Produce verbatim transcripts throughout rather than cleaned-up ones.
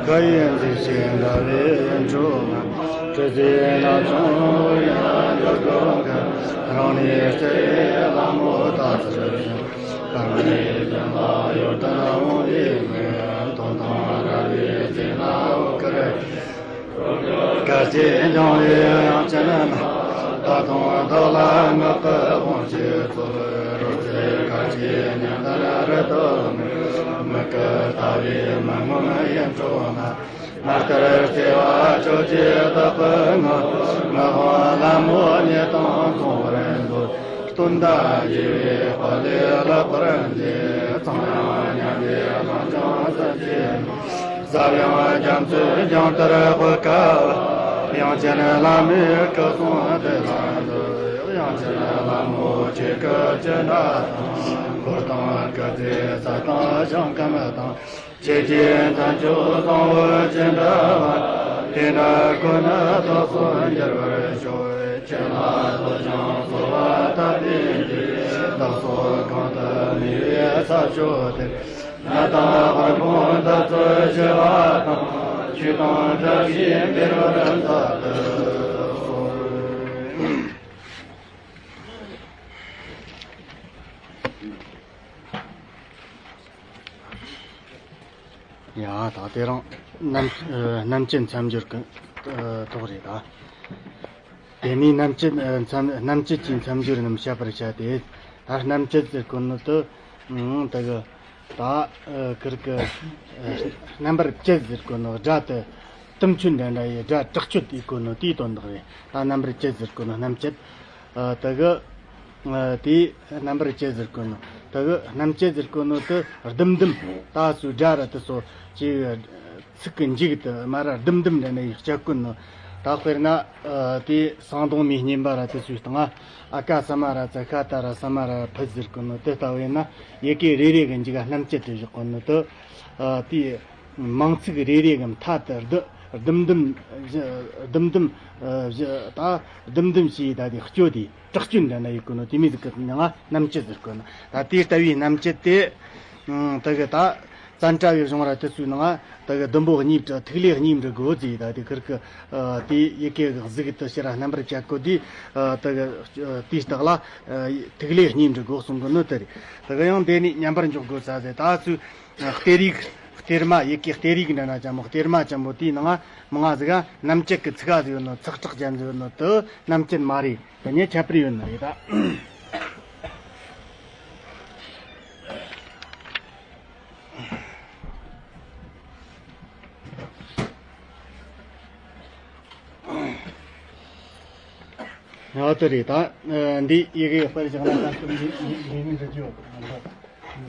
སྐུ་ཡི་མཛེས་ཤིང་འདྲ་བའི་འགྲོ་བ། དྲི་ཟའི་ནགས་ཚལ་ཡང་འགྲོ་དགོས་ག་རང་ནས་བརྩེ་བའི་ལྷ་མོ་ལྟ་ཚུལ་བཞིན། སྐར་མའི་རྒྱན་ལ་གཡོ་ལྟར་འོང་བའི་མིག་དོན་དང་འདྲ་བའི་རྩེ་ན་འོད་དཀར། སྐར་གྱི་འབྱུང་བའི་དབྱངས་ཅན་མ། ད་དུང་བདག་ལ་བསྔགས་པའི་དབང་ཕྱུག་ཚོགས། རོལ་རྩེད་སྐར་གྱི་ཉི་ཟླར་རེ་ལྟོས་མོད། མིག་གིས་ལྟ་བའི་མི་ངོམས་ཡིད་འཕྲོག་མ། མ་ལྟར་བརྩེ་བ་ཁྱོད་ཀྱིས་བདག་གི་ངོ་། ངག་དབང་ལྷ་མོ་ཉིད་དང་མཚུངས་པར་མཛོད། སྟོན་ཟླ་རྒྱས་པའི་དཔལ་ལས་ལེགས་པར་མཛེས། ཚངས་དབྱངས་མཉམ་པའི་གདངས་ཀྱང་སྲིད་ཞིའི་མོ། ཟབ་ཡངས་རྒྱ་མཚོའི་ཟངས་གཏེར་འོད་དཀར་བ། དབྱངས་ཅན་བླ་མའི་སྐུ་གསུང་ཐུགས་ལ་འདུད། དབྱངས་ཅན་བླ་མོ་ཁྱེད་སྐུ་ཅི་འདྲ་དང་། འཁོར་དང་སྐུ་ཚེའི་ས་དང་ཞིང་ཁམས་དང་། ཁྱེད་ཀྱི་མཚན་མཆོག་གསུང་འོས་ཅི་འདྲ་བ། དེ་འདྲ་ཀུན་ནི་རྟོགས་སུ་འགྱུར་བར་ཤོག་ཁྱེད་ལ་བསྟོད་ཅིང་གསོལ་བ་བཏབ་པའི་མཐུས། བདག་སོགས་གང་དུ་གནས་པའི་ས་ཕྱོགས་དེར། ནད་དང་དབུལ་ཕོངས་འདི་ཚོ་ཞི་བ་དང་། ཆོས་དང་བཀྲ་ཤིས་འཕེལ་བར་མཛད་དུ་གསོལ། ཡ་ད་དེ་རིང་རྣམ་ཨ་རྣམ་བཅད་མཚམས་སྦྱོར་གྱི་ཨ་ཐོག་རེད་ད། དེ་ནས་རྣམ་བཅད་ཨ་མཚམས་རྣམ་བཅད་ཀྱི་མཚམས་སྦྱོར་རྣམས་བཤད་པར་བྱ་སྟེ། ད་རྣམ་བཅད་ཟེར་གོ་ནོ་དེ་ཨང་དེ་གི་ད་ཨ་ཁིར་གི་ཨ་རྣམ་པར་བཅད་ཟེར་གོ་ནོ་སྒྲ་དེ་གཏུམ་ཆོད་འདྲ་འདྲ་ཡི་སྒྲ་དྲག་སྤྱོད་ཡི་གོ་ནོ་དེའི་དོན་དག་རེད། ད་རྣམ་པར་བཅད་ཟེར་གོ་ནོ་རྣམ་བཅད། ཨ་དེ་གི་ཨ་དེའི་རྣམ་པར་བཅད་ཟེར་གོ་ནོ། དེ་གི་རྣམ་བཅད་ཟེར་གོ་ནོ་དེ་ལྡུམ་ལྡུམ་ད་སུ་སྒྲ་ར་དེ་སོ་ཅིག་ཚིག་གི་མཇུག་དེ་མ་ར་ལྡུམ་ལྡུམ་འདྲ་ནས་ཡིག་སྐྱ་གོ་ནོ། ད་དཔེར་ན་ཨ་དེ་ཟངས་མདོག་མའི་སྙེམས་པ་ར་དེ་སུའི་སྟེང་ཨ་ཨ་ཀ་ས་མ་ར་ཙ་ཤ་ད་ར་ས་མ་ར་ཕུད་ཟེར་གོ་ནོ་དེ་ལྟ་བས་ན་ཡི་གེ་རེ་རེ་གི་མཇུག་ག་རྣམ་བཅད་དེ་བཞག་གོ་ནོ་དེ་ཨ་དེ། མིང་ཚིག་རེ་རེ་གི་མཐའ་དེ་ལྡུམ་ལྡུམ་ལྡུམ་ལྡུམ་ལྡུམ་ཨ་ད་ལྡུམ་ལྡུམ་ཞེས་ད་དེ་སྐྱོ་དེ་དྲག་སྐྱོ་འདྲ་ན་ཡོད་གི་ནོ་དེ་མི་ཟིག་གི་ནང་རྣམ་བཅད་ཟེར་གོ་ནོ། ད་དེ་ལྟ་བུའི་རྣམ་བཅད་དེ་ཨང་དེ་གི་ད་བཙན་བཀྲ་བའི་གཞུང་ར་དེ་ཚོའི་ནང་དེ་གི་ཟླུམ་པོ་གཉིས་བྲི་ཐིག་ལེ་གཉིས་འབྲི་དགོས་ཟེར། ད་དེ་ཁིར་གི་ཨ་དེ་ཡི་གེ་གི་གཟུགས་དེ་ཕྱིར་རྣམ་པར་བཅད་གོ་དེ་ཨ་དེ་གི་ཨ་དེའི་རྟགས་ལ་ཨ་ཐིག་ལེ་གཉིས་འབྲི་དགོས་གསུང་གི་ནོ་དེ་རེད། དེ་གི་ཡང་དེ་ནས་མཉམ་པར་འཇོག་དགོས་ས་ཟེར། ད་ཚུ་གཏེར་ཡིག་གཏེར་མ་ཡི་གེ་གཏེར་ཡིག་འདྲ་ན་ཅན་མོ། གཏེར་མ་ཅན་མོ་དེའི་ནང་མང་ང་ཟིག་ག་རྣམ་བཅད་ཀྱི་ཚིག་ག་ཟིག་ཡོད་ནོ། ཚེག་དྲག་ཅན་ཟིག་ཡོད་ནོ་དེ་རྣམ་བཅད་མ་རེད། དེ་ཉེ་ཁྱད་པར་ཡོད་ནི་རེད་ད། ཡང་དེ་རེད་ད། འདི་ཡི་གེ་དཔེར་བཞག་ན་ད་སྐབས་འདི་འདི་འདི་འདྲ་རྒྱུ་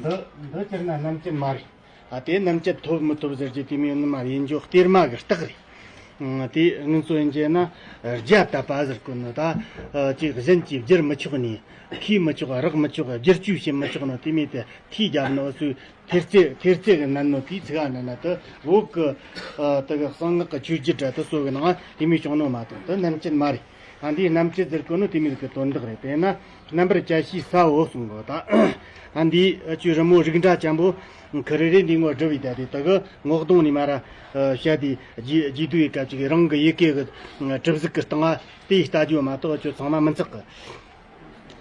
འདི་འདི་སྤྱིར་ན་རྣམ་བཅད་མ་རེད། ཨ་དེ་རྣམ་བཅད་ཐོབ་མི་ཐོབ་ཟེར་རྒྱུ་དེ་མིན་ནི་མ་ཡིན་རྒྱུ་གཏེར་མ་གི་རྟགས་རེད། ཨང་། དེ་ངན་སོ་ཡིན་རྒྱུ་ན་རྒྱ་བཏབ་པ་ཟེར་གོ་ནོ་ད། ཨ་ཅིག་གཞན་གྱིས་བསྒྱུར་མི་ཆོག་ནི། ཁས་མི་ཆོག་རེག་མི་ཆོག་བསྒྱུར་བཅོས་བྱེད་མི་ཆོག་ནོ་དེ་མིན་དེ་མཐའི་རྒྱབ་ནོ་སུ་ཐེར་རྩེ་ཐེར་རྩེ་གི་ནན་ནོ་དེའི་ཚིག་ག་ནན་ན་དེ་བོད་གི་ཨ་དེ་གི་གསང་སྔགས་ཀྱི་ཆོས་བརྒྱུད་འདྲ་དེ་སོ་གི་ནང་དེ་མིན་བྱུང་ནོ་མ་གཏོགས་དེ་རྣམ་བཅད་མ་རེད། ཨ་འདིའི་རྣམ་བཅད་ཟེར་གོ་ནོ་དེ་མིན་གི་དོན་དག་རེད། དེས་ན་རྣམ་པར་བཅད་ཤེས་ས་འོ་གསུང་གོ་ད། ཨ་འདིའི་ཨ་ཆོས་རི་མོ་རིགས་འདྲ་ཅན་པོ་ཁི་རི་རེ་འདི་ངོ་སྒྲུབ་བའི་ད་དེ་དེ་གི་ངོ་གདོང་ནས་མ་ར་ཨ་བཤད་དེ་རྗེས་རྗེས་ཟློས་ཡི་སྐབས་ཅིག་རང་གི་ཡི་གེ་གི་གྲུབ་གཟུགས་ཀྱི་སྟེང་ང་དེ་ཡི་ལྟ་རྒྱུ་མ་གཏོགས་ཁྱོད་ཚང་མ་མི་ཚག་གི།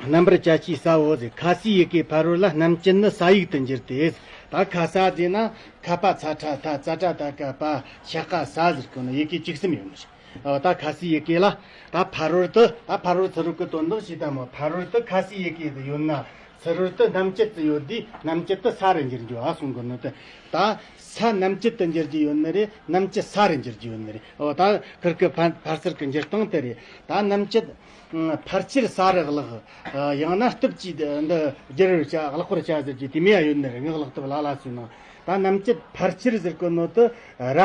རྣམ་པར་བཅད་ཤེས་ས་འོ་ཟེར། ཁ་སའི་ཡི་གེ་ཕ་རོལ་ལ་རྣམ་བཅད་ནི་ས་ཡིག་ཏུ་འགྱུར་ཏེ། ད་ཁ་ས་ཟེར་ན་ཁ་པ་ཚ་ཁྲ་ཐ་ཙ་ཏྲ་ད་ཀ་པ་ཤ་ཀ་ས་ཟེར་གོ་ནོ་ཡི་གེ་བཅུ་གསུམ་ཡོད་ནི་རེད། ཨ་ད་ཁ་སའི་ཡི་གེ་ལ་ད་ཕ་རོལ་ཏུ་ད་ཕ་རོལ་ཚུ་རོལ་གི་དོན་དག་ཞིག་ད་མོ། ཕ་རོལ་ཏུ་ཁ་སའི་ཡི་གེ་དུ་ཡོད་ན་ཚུ་རོལ་ཏུ་རྣམ་བཅད་དུ་ཡོད་དུས་རྣམ་བཅད་དུ་ས་རུ་འགྱུར་རྒྱུ་ཨ་གསུང་གི་ནོ་དེ། ད་ས་རྣམ་བཅད་དུ་འགྱུར་རྒྱུ་ཡོད་ནི་རེད། རྣམ་བཅད་ས་རུ་འགྱུར་རྒྱུ་ཡོད་ནི་རེད། ཨོ་ད་ཁིར་གི་ཕ་ཕར་ཚུར་གི་འགྱུར་སྟངས་དེ་རེད། ད་རྣམ་བཅད་ཕར་ཕྱིར་ས་རུ་བརླག་ཡང་ན་སྟབས་ཀྱིས་འདི་འགྱུར་བར་བྱ་བརླག་པར་བྱ་ཟེར་རྒྱུ་དེ་མེད་ཡ་ཡོད་ནི་རེད། ངག་ལག་ཐབས་ལ་ལ་སུ་ནང་ད་རྣམ་བཅད་ཕར་ཕྱིར་ཟེར་གོ་ནོ་དེ་ར།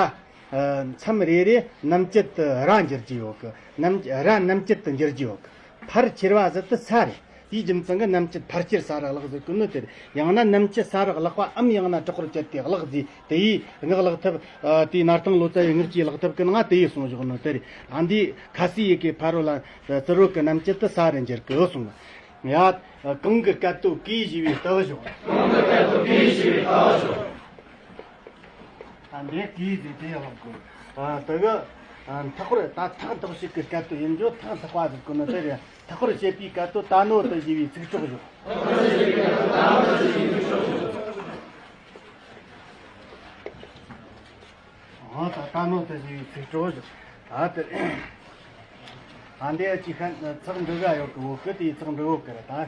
ཨ་མཚམས་རེ་རེ་རྣམ་བཅད་དུ་ར་འགྱུར་གྱི་ཡོད་གི། རྣམ་ར་རྣམ་བཅད་དུ་འགྱུར་གྱི་ཡོད་གི། ཕར་ཕྱིར་བ་ཟེར་དུ་ས་རེད། དེའི་རྒྱུ་མཚན་གྱིས་རྣམ་བཅད་ཕར་ཕྱིར་ས་རུ་བརླག་ཟེར་གི་ནི་དེ་རེད། ཡང་ན་རྣམ་བཅད་ས་རུ་བརླག་པའམ་ཡང་ན་དྲག་པོར་བཅད་དེ་བརླག་ཟེར། དེ་ཡིས་ངག་ལག་ཐབས་ཨ་དེའི་སྣར་ཐང་ལོ་ཙཱ་ཡི་ངག་གི་ལག་ཐབས་ཀྱི་ནང་དེ་ཡིས་གསུངས་བཞག་ནི་དེ་རེད། ཨ་འདི་ཁ་སའི་ཡི་གེ་ཕ་རོལ་ལ་ཚུ་རོལ་གི་རྣམ་བཅད་དུ་ས་རུ་འགྱུར་གི་གསུངས། ཡ། གང་གི་སྐད་དོད་གོས་བཞེས་པའི་རྟགས་བཞག་གང་གི་སྐད་དོད་གོས་བཞེས་པའི་རྟགས་བཞག་ད་འདི་གོས་ཟེར་དེ་ཡག་གོ་ད་གི་མཐའ་སྐོར་ད་ཐག་འཐག་ཞིག་གི་སྐད་དོད་ཡིན་རྒྱུ་མཐའ་འཐག་པ་ཟེར་གོ་ནི་དེ་རེད། མཐའ་སྐོར་བྱེད་པའི་སྐད་དོད་ད་ནོ་དུ་བཞེས་པའི་ཚིག་གྲོགས་བཞག་འོ་ད་ད་ནོ་དུ་བཞེས་པའི་ཚིག་གྲོགས་བཞག་ད་དེ། ཨ་འདི་ཅི་ཁན་ཚག་འབྲི་ག་ཡོད་གི་འོ་གི་དེའི་ཚག་འབྲི་གོ་གི་རེད་ད།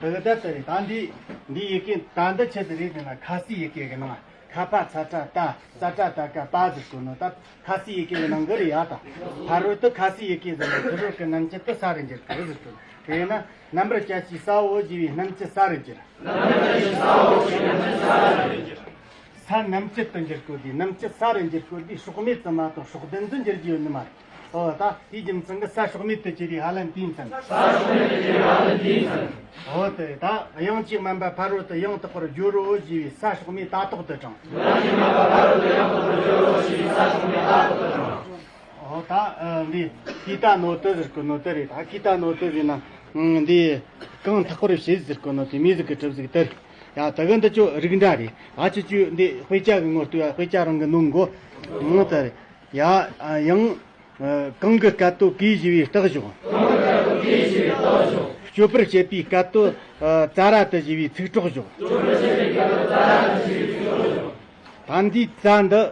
དེ་གི་ད་དེ་རེད་ད་འདི་འདི་ཡི་གེ་ད་འདི་ཆེད་དུ་རེད་དེ་ན་ཁ་སི་ཡི་གེ་གི་ནང་ཁ་པ་ཚ་ཏྲ་ཏ་ཙ་ཏྲ་ཏ་ཀ་པ་ཟེར་གོ་ནོ་ད་ཁ་སི་ཡི་གེ་གི་ནང་གི་རེད་ཡ་ད། ཕ་རོལ་ཏུ་ཁ་སི་ཡི་གེ་ཟེར་ན་ཕ་རོལ་གི་རྣམ་བཅད་དུ་ས་རུ་འགྱུར་གི་ཟེར་གོ་དེ་ན་རྣམ་པར་དཔྱད་ཅིང་ས་འོ་བཞེས་པའི་རྣམ་བཅད་ས་རུ་འགྱུར། རྣམ་པར་དཔྱད་ཅིང་ས་འོ་བཞེས་པའི་རྣམ་བཅད་ས་རུ་འགྱུར། ས་རྣམ་བཅད་དུ་འགྱུར་དགོས་དུས་རྣམ་བཅད་ས་རུ་འགྱུར་དགོས་དུས་སྲོག་མེད་དུ་མ་གཏོགས་སྲོག་ལྡན་དུ་འགྱུར་རྒྱུ་ཡོད་ནི་མ་རེད། ཨོ་ད་དེའི་རྒྱུ་མཚན་གྱིས་ས་སྲོག་མེད་དུ་གྱུར་བའི་ཧ་ལན་དེའི་མཚན། ས་སྲོག་མེད་དུ་གྱུར་བའི་ཧ་ལན་དེའི་མཚན། ཨོ་དེ་ད་དབྱངས་ཀྱིས་དམན་པ་ཕ་རོལ་ཏུ་ཡང་དག་པར་སྦྱོར་རོ་ཞེས་པའི་ས་སྲོག་མེད་ད་ཐོག་ཏུ་དྲངས། དབྱངས་ཀྱིས་དམན་པ་ཕ་རོལ་ཏུ་ཡང་དག་པར་སྦྱོར་རོ་ཞེས་པའི་ས་སྲོག་མེད་ད་ཐོག་ཏུ་དྲངས། ཨོ་ད་འདི་ཀི་ཏ་ནོ་ཏི་ཟེར་གོ་ནོ་ཏི་རེད། ད་ཀི་ཏ་ནོ་ཏི་ཟེར་ན་འདི་གང་མཐའ་སྐོར་བྱེད་ཟེར་གོ་ནོ་ཏི་མི་ཟིག་གི་གྲུབ་ཟིག་ཏི་རེད། ཡ་ད་གི་འདི་ཅོ་རིགས་འདྲ་རེད། ཨ་ཅི་ཅོ་འདི་དཔེ་ཆ་གི་ངོ་སྟོད་ཡ་དཔེ་ཆ་རང་གི་ནོན་གོ་མོ་ཏི་རེད། ཡ་ཡང་གང་གི་སྐད་དོད་གོས་བཞེས་པའི་རྟགས་བཞག་གང་གི་སྐད་དོད་གོས་བཞེས་པའི་རྟགས་བཞག་སྤྱོད་པར་བྱེད་པའི་སྐད་དོད་ཙ་ར་དུ་བཞེས་པའི་ཚིག་གྲོགས་བཞག་སྤྱོད་པར་བྱེད་པའི་སྐད་དོད་ཙ་ར་དུ་བཞེས་པའི་ཚིག་གྲོགས་བཞག་ད་འདི་ཙ་འདི་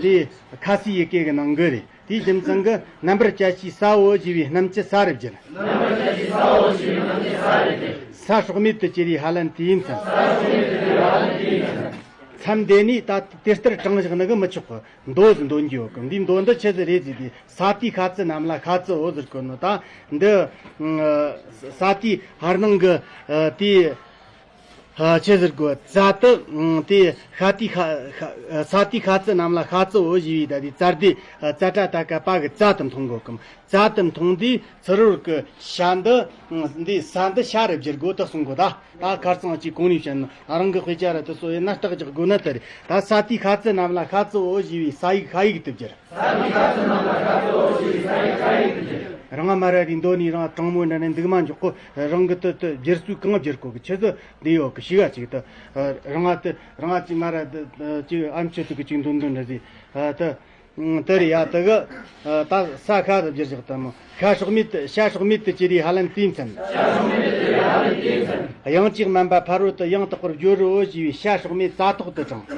འདི་ཁ་སི་ཡི་གེ་གི་ནང་གི་རེད། དེའི་རྒྱུ་མཚན་གྱིས་རྣམ་པར་དཔྱད་ཅིང་ས་འོ་བཞེས་པའི་རྣམ་བཅད་ས་རུ་བསྒྱུར། རྣམ་པར་དཔྱད་ཅིང་ས་འོ་བཞེས་པའི་རྣམ་བཅད་ས་རུ་བསྒྱུར། ས་སྲོག་མེད་དུ་གྱུར་བའི་ཧ་ལན་དེའི་མཚན། ས་སྲོག་མེད་དུ་གྱུར་བའི་ཧ་ལན་དེའི་མཚན། མཚམས་འདི་ནས་ད་དེ་ལྟར་དྲངས་བཞག་ནི་གི་མི་ཆོག་གི་མདོ་ཟིག་འདོན་རྒྱུ་ཡོད་གི་འདིའི་མདོ་འདི་ཆི་ཟིག་རེད་ཟེར་དུས་ས་ཏའི་ཤ་ཙི་རྣམས་ལ་ཤ་ཙི་འོ་ཟེར་གོ་ནོ་ད་འདི་ས་ཏའི་ཧར་ནང་གི་དེའི། ཆི་ཟེར་གོ་ཙ་ཏི་དེ་ཤ་ཏའི་ཤ་ཤ་ས་ཏའི་ཤ་ཙི་རྣམས་ལ་ཤ་ཙི་འོ་ཞེས་པའི་ད་དེ་ཙ་དེ་ཙ་ཏྲ་ཏ་ཀ་པ་གི་ཙ་དུ་མཐོང་གོ་གམ། ཙ་དུ་མཐོང་དུས་ཚུ་རོལ་གི་ཤ་འདི་འདི་ས་འདི་ཤ་རུ་བསྒྱུར་དགོས་དུ་གསུང་གོ་ད། ད་ཁར་ཚང་གཅིག་གོང་ནས་བཤད་ན་རང་གི་དཔེ་ཆ་ར་དུ་སོ་ཡིན་ན་རྟགས་རྒྱག་དགོས་ན་དེ་རེད། ད་ས་ཏའི་ཤ་ཙི་རྣམས་ལ་ཤ་ཙི་འོ་ཞེས་པའི་ས་ཡིག་ཤ་ཡིག་ཏུ་བསྒྱུར། རང་ང་མ་ར་རི་མདོ་ནས་རང་དྲང་མོ་འདྲ་ནས་འདུག་མ་འཇོག་གོ་རང་གི་དུ་དུ་བསྒྱུར་ཚུལ་གང་བསྒྱུར་གོ་གི་ཆི་ཟིག་འདི་ཡོད་གི་ཤི་ག་ཅིག་དུ་རང་ང་དུ་རང་ང་ཅིག་མ་ར་དུ་ཅིག་ཨམ་ཆི་དུ་གི་ཅིག་འདོན་འདོན་འདྲ་ཟིག་དུ་དུ་རེད་ཡ་དུ་གི་ད་ས་ཤ་དུ་བསྒྱུར་བཞག་དུ་མོ་ཤ་སྲོག་མེད་དུ་ཤ་སྲོག་མེད་དུ་གྱུར་བའི་ཧ་ལན་དེའི་མཚན། དབྱངས་ཀྱིས་དམན་པ་ཕ་རོལ་ཏུ་ཡང་དག་པར་སྦྱོར་རོ་ཞེས་པའི་ཤ་སྲོག་མེད་ཙ་ཐོག་ཏུ་དྲངས།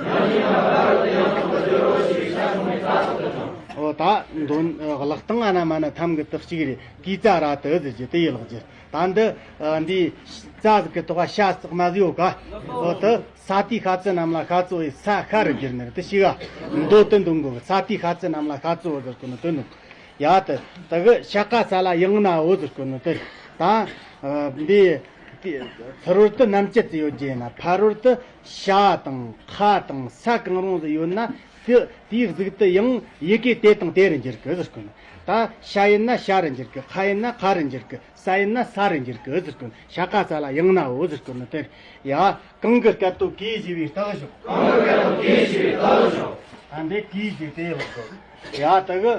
འོ་ད་འདོན་ཀློག་སྟངས་ཨ་ན་མ་ན་ཐམ་གི་དག་གཅིག་རེད། གི་ཙ་ར་དུ་ཟེར་གྱི་དེ་ཡི་ལག་རྒྱུ་ད་འདི་འདི་ཙ་ཟིག་གི་ཐོག་ཤ་ཟིག་མ་ཟིག་ཡོད་ག་འོ་དུ་ས་ཏའི་ཤ་ཙི་རྣམས་ལ་ཤ་ཙི་འོ་ས་ཤ་རུ་བསྒྱུར་ནི་རེད་དུ་ཤི་ག་མདོ་དུ་འདོན་དགོས་ས་ཏའི་ཤ་ཙི་རྣམས་ལ་ཤ་ཙི་འོ་ཟེར་གོ་ནི་དུ་ནུག་ཡ་དུ་དུ་གི་ཤ་ཀ་ས་ལ་ཡང་ན་འོ་ཟེར་གོ་ནི་དུ་ད་འདི་ཚུ་རོལ་དུ་རྣམ་བཅད་དུ་ཡོད་རྒྱུ་ཡིན་ན་ཕ་རོལ་དུ་ཤ་དང་ཁ་དང་ས་གང་རུང་ཟིག་ཡོད་ན། དེ་དེའི་གཟུགས་དུ་ཡང་ཡི་གེ་དེ་དང་དེ་རུ་འགྱུར་གི་ཟེར་གོ་ནི། ད་ཤ་ཡིན་ན་ཤ་རུ་འགྱུར་གི་ཁ་ཡིན་ན་ཁ་རུ་འགྱུར་གི་ས་ཡིན་ན་ས་རུ་འགྱུར་གི་ཟེར་གོ་ནི། ཤ་ཀ་ས་ལ་ཡང་ན་འོ་ཟེར་གོ་ནི་དེ་རེད། ཡ་གང་གི་སྐད་དོད་གོས་བཞེས་པའི་རྟགས་བཞག་གང་གི་སྐད་དོད་གོས་བཞེས་པའི་རྟགས་བཞག་ད་འདི་གོས་བཞེས་དེ་ལོག་གི་ཡ་དེ་གི་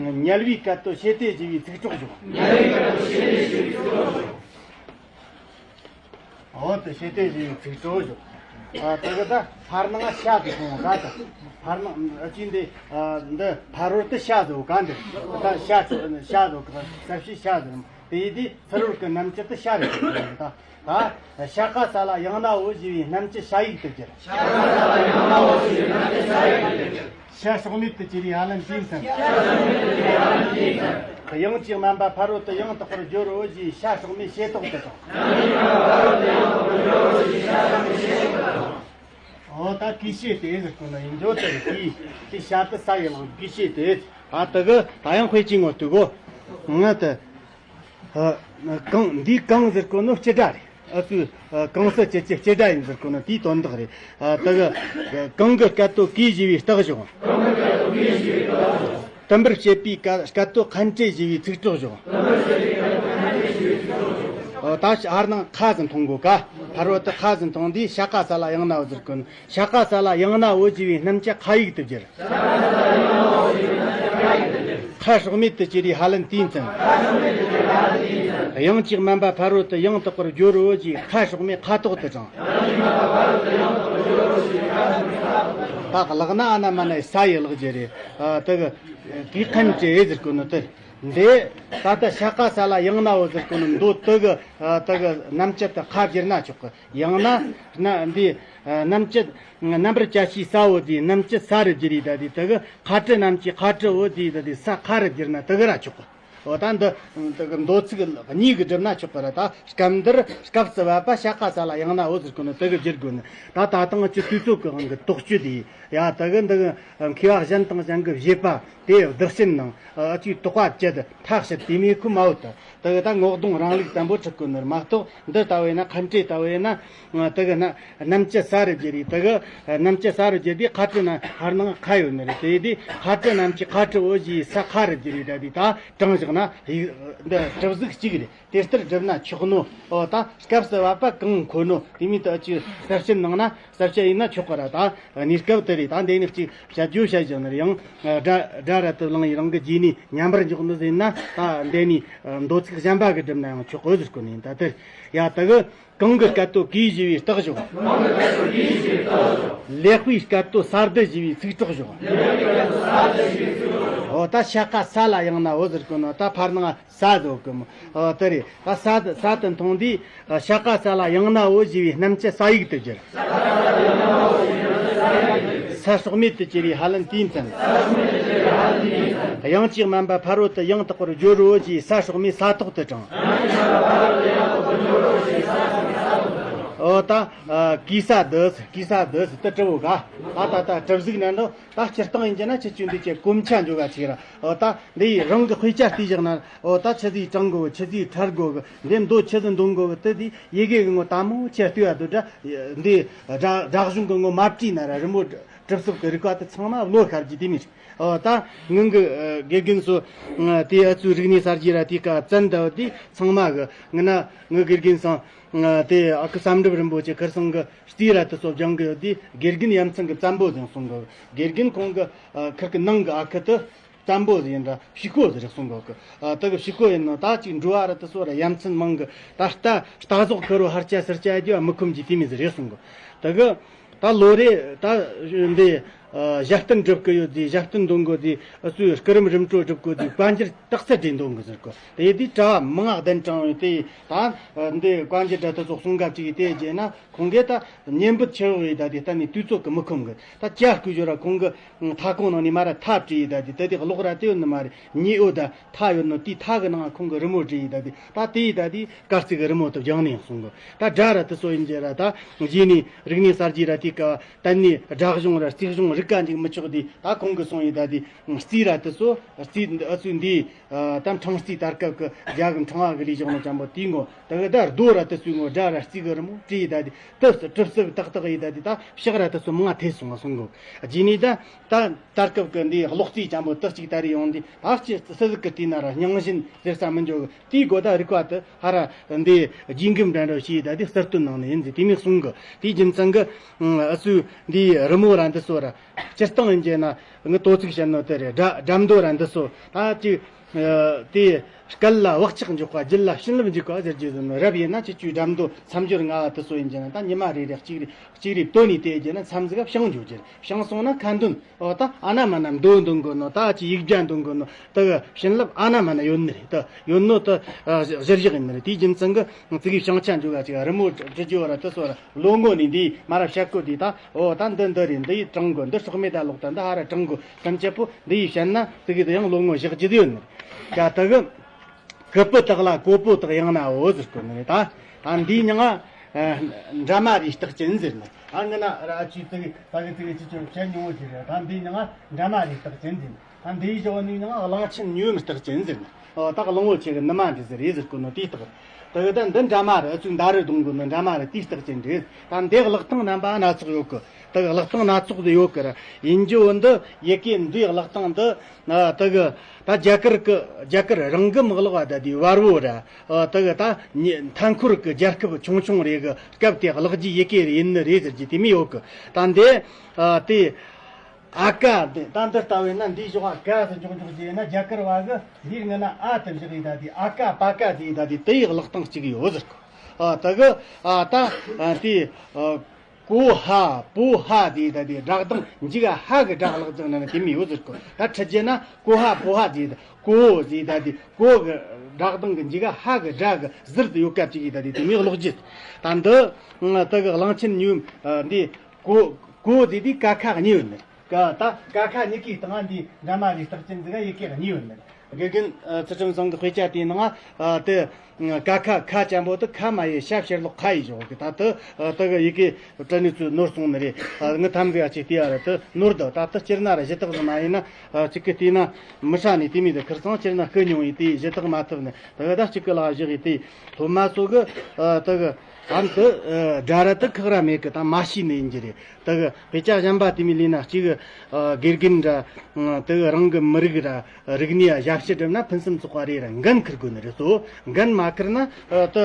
དམྱལ་བའི་སྐད་དོད་ཤེས་ཏེ་བཞེས་པའི་ཚིག་གྲོགས་བཞག་དམྱལ་བའི་སྐད་དོད་ཤེས་ཏེ་བཞེས་པའི་ཚིག་གྲོགས་བཞག་འོ་དེ་ཤེས་ཏེ་བཞེས་པའི་ཚིག་གྲོགས་བཞག་ཨ་དེ་གི་ད་ཕར་ནང་ཤ་དེ་གོང་ག་ད་ཕར་ནང་ཨ་ཅི་འདི་ཨ་འདི་ཕ་རོལ་དུ་ཤ་ཟེར་ག་འདི་ད་ཤ་ཤ་ཟེར་ག་ས་བྱི་ཤ་ཟེར་དེ་ཡི་དེ་ཚུ་རོལ་གི་རྣམ་བཅད་དུ་ཤ་རེད་ད། ད་ཤ་ཀ་ས་ལ་ཡང་ན་འོ་ཞེས་པའི་རྣམ་བཅད་ཤ་ཡིག་ཏུ་བསྒྱུར། ཤ་ཀ་ས་ལ་ཡང་ན་འོ་ཞེས་པའི་རྣམ་བཅད་ཤ་ཡིག་ཏུ་བསྒྱུར། ཤ་སྲོག་མེད་དུ་གྱུར་བའི་ཧ་ལན་དེའི་མཚན། ཤ་སྲོག་མེད་དུ་གྱུར་བའི་ཧ་ལན་དེའི་མཚན། དབྱངས་ཀྱིས་དམན་པ་ཕ་རོལ་ཏུ་ཡང་དག་པར་སྦྱོར་རོ་ཞེས་ཤ་སྲོག་མེད་ཤེས་རྟོགས་དུ་དྲངས། དབྱངས་ཀྱིས་དམན་པ་ཕ་རོལ་ཏུ་ཡང་དག་པར་སྦྱོར་རོ་ཞེས་ཤ་སྲོག་མེད་ཤེས་རྟོགས་དུ་དྲངས། འོ་ད་གོས་ཤེས་དེ་ཟེར་གོ་ནོ་ཡིན་འཇོག་དེ་གི་དེ་ཤ་དུ་ས་ཡི་ལང་གོས་ཤེས་དེ་ད་དེ་གི་ད་ཡང་དཔེ་ཅིག་ངོ་ཐུག་གོ་ང་དེ། ཨ། གང་འདི་གང་ཟེར་གོ་ནོ་སྤྱི་སྒྲ་རེད། ཨ་ཙི། ཨ། གང་ཟེར་ཅི་ཅི་སྤྱི་སྒྲ་ཡིན་ཟེར་གོ་ནོ་དེའི་དོན་དག་རེད། ཨ། དེ་གི་གང་གི་སྐད་དོད་གོས་བཞེས་པའི་རྟགས་བཞག་དུམ་པར་བྱེད་པའི་སྐད་སྐད་དོད་ཁ་འབྲས་བཞེས་པའི་ཚིག་གྲོགས་བཞག་ཨ། ད་ཧར་ནང་ཁ་ཟིག་མཐོང་གོ་ག་ཕ་རོལ་དུ་ཁ་ཟིག་མཐོང་དུས་ཤ་ཀ་ས་ལ་ཡང་ན་འོ་ཟེར་གོ་ནོ། ཤ་ཀ་ས་ལ་ཡང་ན་འོ་ཞེས་པའི་རྣམ་བཅད་ཁ་ཡིག་ཏུ་བསྒྱུར། ཁ་སྲོག་མེད་དུ་གྱུར་པའི་ཧ་ལན་དེའི་མཚན། དབྱངས་ཅིག་དམན་པ་ཕ་རོལ་ཏུ་ཡང་དག་པར་སྦྱོར་རོ་ཞེས་ཁ་ཕྱོགས་མས་ཁ་ཐོག་ཏུ་དྲངས། ད་ཀློག་ན་ཨ་ན་མ་ན་ས་ཡི་ཀློག་རྒྱུ་རེད། ཨ་དེ་གི་དེའི་ཁམས་ཀྱི་ཨེ་ཟེར་གོ་ནོ་དེ། འདི་ད་ལྟ་ཤ་ཀ་ས་ལ་ཡང་ན་འོ་ཟེར་གོ་ནོ་མདོ་དེ་གི་ཨ་དེ་གི་རྣམ་བཅད་དུ་ཁ་བསྒྱུར་ན་ཆོག་གི། ཡང་ན་ན་འདི་ཨ་རྣམ་བཅད་རྣམ་པར་བཅད་ཤེས་ས་འོ་དེའི་རྣམ་བཅད་ས་རུ་བསྒྱུར་ཡི་ད་དེ་དེ་གི་ཁ་བྲི་རྣམ་བཅད་ཁ་བྲི་འོ་དེའི་ད་དེ་ས་ཁ་རུ་བསྒྱུར་ན་དེ་གི་ར་ཆོག་གི། འོ་ད་འདི་འདི་གི་མདོ་ཚིག་གཉིས་གི་སྒྲུབ་ན་ཆོག་གི་ར། ད་སྐབས་འདིར་སྐབས་སུ་བབ་པ་ཤ་ཀ་ས་ལ་ཡང་ན་འོ་ཟེར་གོ་ནོ་དེ་གི་བསྒྱུར་དགོས་ནི། ད་ད་ཐེངས་ཀྱི་དུས་ཚོད་ཀྱི་དབང་གི་དོགས་གཅོད་དེ་ཡ་དེ་གི་འདི་གི་མཁས་པ་གཞན་དང་གཞན་གི་བཞེད་པ་དེ་བདག་སེམས་ནང་ཨ་ཅིག་དོགས་པ་བཅད་ཐག་བཅད་དེ་མེད་ཁུལ་མ་འོ་ད། དེ་གི་ད་ངོ་གདོང་རང་ལུགས་བརྟན་པོ་ཁྲིད་དགོས་ནི་མ་གཏོགས། འདི་ལྟ་བས་ན་ཁ་འབྲས་ལྟ་བས་ན་དེ་གི་ན་རྣམ་བཅད་ས་རུ་བསྒྱུར་རེད། དེ་གི་རྣམ་བཅད་ས་རུ་བསྒྱུར་དུས་ཁ་བྲི་ན་ཧར་ནང་ཁ་ཡོད་ནི་རེད། དེ་དུས་ཁ་བྲི་རྣམ་བཅད་ཁ་བྲི་འོ་ཞེས་ས་ཁ་རུ་བསྒྱུར་རེད། ད་དེ་ད་དྲངས་བཞག་ན་ཡིག་འདི་གྲུབ་གཟུགས་གཅིག་རེད། དེ་ལྟར་བསྒྲུབས་ན་ཆོག་ནོ། འོ་ད་སྐབས་སུ་བབ་པ་གང་མཁོ་ནོ་དེ་མིན་དུ་ཨ་ཅིག་གསལ་བཤད་གནང་ན་གསལ་བཤད་ཡིན་ན་ཆོག་གི་ར། ད་གནས་སྐབས་དེ་རེད། ད་འདི་ནི་གཅིག་བཤད་རྒྱུ་བཤད་བཞག་ནི་རེད། ཡང་སྒྲ་སྒྲ་ར་དུ་བླངས་ཡི་རང་གི་རྗེས་ནས་ཉམས་པར་འཇོག་ནི་ཟིན་ན་ད་འདི་ནི་མདོ་ཚིག་གཞན་པ་གི་སྒྲུབ་ན་ཡང་ཆོག་གི་ཟེར་གོ་ནི་ཡིན། ད་དེར་ཡ་དེ་གི་གང་གི་སྐད་དོད་གིས་བཞི་བའི་རྟགས་བཞག་ལེགས་པའི་སྐད་དོད་ས་བསྡུ་བཞི་བའི་ཚིག་གྲོགས་བཞག་འོ་ད་ཤ་ཀ་ས་ལ་ཡང་ན་འོ་ཟེར་གོ་ནོ་ད་ཕར་ནང་ས་ཟོ་གི་མོ། ཨོ་དེ་རེད། ད་ས་དེ་ས་དེ་མཐོང་དུས་ཤ་ཀ་ས་ལ་ཡང་ན་འོ་ཞེས་པའི་རྣམ་བཅད་ས་ཡིག་ཏུ་གྱུར། ས་སྲོག་མེད་དུ་གྱུར་བའི་ཧ་ལན་དེའི་མཚན། དབྱངས་ཅིག་དམན་པ་ཕ་རོལ་ཏུ་ཡང་དག་པར་སྦྱོར་རོ་ཞེས་ས་སྲོག་མེད་ས་ཐོག་ཏུ་དྲངས། ཨོ་ད་གི་ས་དུ་གི་ས་དུ་དུ་གྲུབ་བོ་ག་ད་ད་ད་གྲུབ་གཟུགས་ན་འདོ། ད་སྤྱིར་བཏང་ཡིན་གྱི་ན་ཁྱེད་ཚོས་འདི་ཆེ་གོམ་ཆ་འཇོག་ག་ཆེ་ར། འོ་ད་འདི་ཡི་རང་གི་དཔེ་ཆ་བལྟས་བཞག་ན་འོ་ད་ཆི་ཟིག་དྲང་དགོས་ཆི་ཟིག་ཁྲལ་དགོས་གི། འདི་མདོ་ཆི་ཟིག་འདོན་དགོས་གི། དེ་དེ་ཡི་གེ་གི་ངོ་དྭངས་མོ་ཆེ་ལྟོས་ཡ་དུ་འདྲ། འདི་སྒྲ་སྒྲ་གཞུང་གི་ངོ་མ་བྲིས་ན་ར་རི་མོ་གྲུབ་ཚུལ་གི་རིག་པ་དེ་ཚང་མ་བློ་ཤར་གྱི་དེ་མིན། འོ་ད་ངང་གི་དགེ་རྒན་ཚོ་དེ་ཨ་ཚོའི་རིག་གནས་གསར་བརྗེ་ར་དེ་ཀ་བཙན་ད་དེ་ཚང་མ་གི་ངི་ན་ངི་དགེ་རྒན་ཚང་དེ་ཨ་ཁུ་བསམ་གྲུབ་རིན་པོ་ཆེ་ཁིར་སང་གི་རྩིས་ར་དེ་ཚོ་སྦྱང་གི་ཡོད་དེ། དགེ་རྒན་ཡ་མཚན་གི་བཙན་པོ་ཟིག་གསུང་གི། དགེ་རྒན་ཁོང་གི་ཨ་ཁིར་གི་ནང་གི་ཨ་ཁུ་དེ་བཙན་པོ་ཟིག་ཡིན་འདྲ་ཕྱུག་པོ་ཟིག་རེད་གསུང་གི་གི། ཨ་དེ་གི་ཕྱུག་པོ་ཡིན་ནོ་ད་ཅིག་འགྲོ་བ་ར་དེ་ཚོ་ར་ཡ་མཚན་མང་གི། ད་རྟ་རྟ་ཟོག་ཁུར་བོ་ཧར་ཆ་སིར་ཆ་རྒྱུ་བ་མི་ཁོམ་གྱི་དེ་མི་ཟིག་རེད་གསུང་གི། དེ་གི་ད་ལོ་རེ་ད་འདི་ཨ་ཞབས་བརྟན་སྒྲུབ་གི་ཡོད་དེ། ཞབས་བརྟན་འདོན་གོ་དེ། ཨ་ཚོས་སྐུ་རིམ་རིམ་གྲོ་སྒྲུབ་གོ་དེ། བཀའ་འགྱུར་རྟགས་གསལ་བྲིས་འདོན་གི་ཟེར་གོ། དེ་དེ་གྲྭ་བ་མང་ང་གདན་དྲངས་ཡོད་དེ། ད་འདི་བཀའ་འགྱུར་འདྲ་དེ་ཚོ་གསུང་ག་ཅིག་དེ་རྗེས་ན་ཁོང་གིས་ད་ཉན་འབུད་ཆེ་བོ་ཡིས་ད་དེ་གཏན་ནས་དུས་ཚོད་གི་མི་ཁོམ་གི། ད་ཅ་སྐུ་ཞོ་ར་ཁོང་གི་མཐའ་ཁོང་ནང་ནས་མ་ར་མཐའ་བྲིས་ཡི་ད་དེ། དེ་དེ་གློག་ར་དེ་ཡོད་ནི་མ་རེད། ཉེ་འོ་ད་མཐའ་ཡོད་ནོ་དེའི་མཐའ་གི་ནང་ཁོང་གི་རི་མོ་བྲིས་ཡི་ད་དེ། ད་དེ་ཡི་ད་དེ་དཀར་རྩི་གི་རི་མོ་དེ་སྦྱངས་ནས་ཡང་གསུང་གི། ད་སྒྲ་ར་དེ་ཚོ་ཡིན་རྗེས་ར་ད་རྗེས་ནས་རིག་གནས་གསར་བརྗེ་ར་དེ་ཀ་གཏན་ནས་སྒྲ་གཞུང་ར་རྩིས་གཞུང་རིག་ག་འཇུག་མི་ཆོག་དེ། ད་ཁོང་གི་གསུང་ཡི་ད་དེ་རྩིས་ར་དེ་ཚོ་རྩིས་ཨ་ཚོས་འདི་ཨ་ད་འཕྲེང་རྩིས་དར་སྐབས་ཀྱི་རྒྱ་གི་འཕྲེང་བ་གི་ལས་བཞག་ནོ་ཅན་པོ་དེའི་ངོ་དེ་གི་ད་རྡོ་ར་དེ་ཚོའི་ངོ་སྒྲ་ར་རྩིས་གི་རི་མོ་བྲིས་ཡི་ད་དེ། དེ་གྲུབ་ཚུལ་ཏག་ཏག་ཡི་ད་དེ། ད་ཕྱག་ར་དེ་ཚོ་མང་ང་ཐེ་སོང་ང་གསུང་གི། རྗེས་ནས་ད་ད་དར་སྐབས་ཀྱི་འདི་གློག་རྩིས་ཅན་པོ་དེ་གཅིག་ད་རེ་ཡོང་དུས། ད་ཅི་སི་ཟིག་གི་བལྟས་ན་ར་རྙིང་བཞིན་ཟེར་ས་མི་འཇོག་གི། དེའི་སྒོ་ད་རིག་པ་དེ་ཧ་ར་འདི་རྗེས་འགེམ་འདྲ་འདྲ་བྱས་ད་དེ་གསར་གཏོད་གནང་ནི་ཡིན་ཟེར་དེ་མོ་གསུང་གི། དེའི་རྒྱུ་མཚན་གི་ཨ་ཚོས་འདིའི་རི་མོ་ར་འདི་ཚོ་ར་སྤྱིར་བཏང་ཡིན་གྱི་ན་ངི་དོ་ཚིག་བཤད་ནོ་དེ་རེད། སྒྲ་སྒྲ་མདོ་ར་འདི་ཚོ་ད་ཅིག་ཨ་དེ་སྐད་ལ་བག་ཆགས་འཇོག་པ། རྒྱུད་ལ་བྱིན་རླབས་འཇུག་པ་ཟེར་རྒྱུ་ཟེར་ནོ་རབ་ཡིན་ན་ཁྱེད་ཚོའི་སྒྲ་མདོ་མཚམས་སྦྱོར་ལྔ་བ་དེ་ཚོ་ཡིན་གྱི་ན་ད་ཉི་མ་རེ་རེ་གཅིག་རེ་གཅིག་རེ་བཏོན་ནས་བལྟས་རྒྱུ་ན་མཚམས་ཟིག་ག་བྱང་འཇོག་རྒྱུ་རེད། བྱང་སོང་ན་ཁ་འདོན། འོ་ད་ཨ་ན་མ་ན་མདོ་འདོན་དགོས་ནོ། ད་ཅི་ཡིག་བརྒྱ་འདོན་དགོས་ནོ། ད་བྱིན་རླབས་ཨ་ན་མ་ན་ཡོད་ནི་རེད། ད་ཡོད་ནོ་ད་གཞིར་བཞག་ཡིན་ནི་རེད། དེའི་རྒྱུ་མཚན་གི་ཙི་གེ་བྱང་ཆ་འཇོག་ག་ཅིག་རི་མོ་བྲི་རྒྱུ་བ་ར་དེ་ཚོ་ར་ལོ་ངོ་ནས་འདི་མ་ར་བཤད་གོ་དེ། ད་འོ་ད་འདི་འདི་རེད། འདི་ཡི་དྲང་དགོས། འདི་སྲོག་མེད་ད་ལོག་ད་འདི་ཧ་ར་དྲང་དགོས་བསམ་ཆེ་པོ་འདི་ཡི་བཤད་ན་ཙི་གེ་དེ་ཡང་ལོ་ངོ་བཞག་རྒྱུ་དེ་ཡོད་ནི་རེད། ད་ད་གི་ཀུ་པུ་དག་ལ་ཀོ་པོ་དག་ཡང་ན་འོ་ཟེར་གོ་ནི་རེད། ད་ད་འདིའི་མྱིང་ང་འདྲ་མ་རེད་རྟགས་ཅན་ཟེར་ནི། ད་ངི་ན་ར་ཅི་ཙི་གེ་ད་གི་ཙི་གེ་ཅི་ཅོ་བཤད་མྱོང་བོ་ཅིག་རེད། ད་འདིའི་མྱིང་ང་འདྲ་མ་རེད་རྟགས་ཅན་ཟེར་ནི། ད་འདིའི་ཞོ་ནི་མྱིང་ང་གླང་ཆེན་ཉུལ་རྟགས་ཅན་ཟེར་ནི། ཨོ་ད་གླང་བོ་ཆེ་གི་ནུ་མ་འདི་ཟེར་རེད་ཟེར་གོ་ནོ་དེའི་རྟགས། ད་གི་ད་འདི་འདྲ་མ་རེད། ཨ་ཚོས་མདའ་རུ་རྡུང་གོ་ནོ་འདྲ་མ་རེད། དེའི་རྟགས་ཅན་རེད། ད་འདི་གླགས་སྟངས་རྣམ་པ་སྣ་ཚོགས་ཡོད་གི། ད་གི་གླགས་སྟངས་སྣ་ཚོགས་དེ་ཡོད་གི་ར། ཡིན་རྒྱུ་བོ་འདི་ཡི་གེ་འདིའི་གླགས་སྟངས་འདི་ཨ་ད་གི་ད་རྒྱ་གར་གི་རྒྱ་གར་རང་གི་མི་གླགས་པ་ད་དེའི་བར་བོ་ར། ཨ་ད་གི་ད་ཉི་མཐའ་འཁོར་གི་རྒྱལ་ཁབ་ཆུང་ཆུང་རེ་གི་སྐབས་དེ་གླགས་རྒྱུའི་ཡི་གེ་རེ་ཡིན་ནི་རེད་ཟེར་རྒྱུ་དེ་མོ་ཡོད་གི། ད་འདི་ཨ་དེ། ཨ་ཀ་དེ་ད་འདི་ལྟ་བས་ན། འདིའི་ཞོགས་ཨ་ཀ་ཟེར་འཇོག་འཇོག་བྱས་ན། རྒྱ་གར་བ་གི་འདིའི་སྔ་ན་ཨ་དེ་བཞག་ཡིན་ད། དེ་ཨ་ཀ་པ་ཀ་ཟེར་ཡིན་ད། དེ་དེ་ཡི་ཀློག་སྟངས་གཅིག་ཡོད་ཟེར་གོ། ཨ་ད་གི་ཨ་ད་ཨ་དེ་ཨ་ཀོ་ཧ་པོ་ཧ་ཟེར་ཡིན་ད། དེ་སྒྲ་གདངས་མཇུག་ག་ཧ་གི་སྒྲ་ཀློག་ཙང་ན་དེ་མོ་ཡོད་ཟེར་གོ། ད་ཁྲིད་རྒྱུ་ན་ཀོ་ཧ་པོ་ཧ་ཟེར་ཡིན་ད། ཀོ་ཟེར་ཡིན་ད། དེ་ཀོ་གི་སྒྲ་གདངས་གི་མཇུག་ག་ཧ་གི་སྒྲ་གི་ཟུར་དུ་ཡོད་སྐབས་གཅིག་ཡིན་ད། དེ་དེ་མོ་ཀློག་རྒྱུ། ད་འདི་ཨ་ད་གི་གླང་ཆེན་སྨྱོན་འདི་ཀོ་ཀོ་ཟེར་དེ་ཀ་ཁ་གཉིས་ཡོད་ནི། ཀ་ད་ཀ་ཁ་གཉིས་ཀའི་སྟེང་འདི་འདྲ་མ་རེད། རྟགས་ཅན་ཟིག་ཡི་གེ་གཉིས་ཡོད་ནི། དགེ་རྒན་ཨ་ཚུལ་ཁྲིམས་བཟང་གི་དཔེ་ཆ་དེའི་ནང་ཨ་དེ་ཀ་ཁ་ཁ་ཅན་པོ་དེ་ཁ་མ་ཡི་ཤ་ཕྱིར་ལོག་ཁ་ཡི་ཞོག་གི། ད་དེ་ཨ་དེ་གི་ཡི་གེ་དྲི་ནི་ཚོས་ནོར་སོང་ནི་རེད། ཨ་ངི་ཐམ་གི་ཨ་ཅིག་དེ་ཨ་ར་དེ་ནོར་དོ། ད་དེ་སྤྱིར་ན་ར་གཞི་རྟགས་ཟིག་མ་ཡིན་ན་ཨ་ཅིག་གི་དེ་ན་མི་ཧྲ་ནི་དེ་མི་དེ་ཁིར་ཚང་སྤྱིར་ན་ཤི་མྱོང་ཡི་དེ་གཞི་རྟགས་མ་ཐུབ་ནི། དེ་གི་ད་གཅིག་གི་ལ་བཞག་ཡི་དེ་སློབ་མ་ཚོ་གི་ཨ་དེ་གི་ཨམ་དེ་ཨ་སྒྲ་ར་དེ་ཁག་ར་མེད་གི། ད་མ་ཤེས་ནི་ཡིན་གྱི་རེད། དེ་གི་དཔེ་ཆ་གཞན་པ་དེ་མི་ལས་ན་གཅིག་གི་ཨ་དགེ་རྒན་ར་དེ་གི་རང་གི་མི་རིགས་ར་རིག་གནས་ཨ་ཞབས་ཕྱི་བསྒྲུབ་ན་ཕུན་སུམ་ཚོགས་པ་རེད་ར། འགན་འཁུར་དགོས་ནི་རེད། གཙོ་བོ་འགན་མ་འཁུར་ན་ཨ་དེ་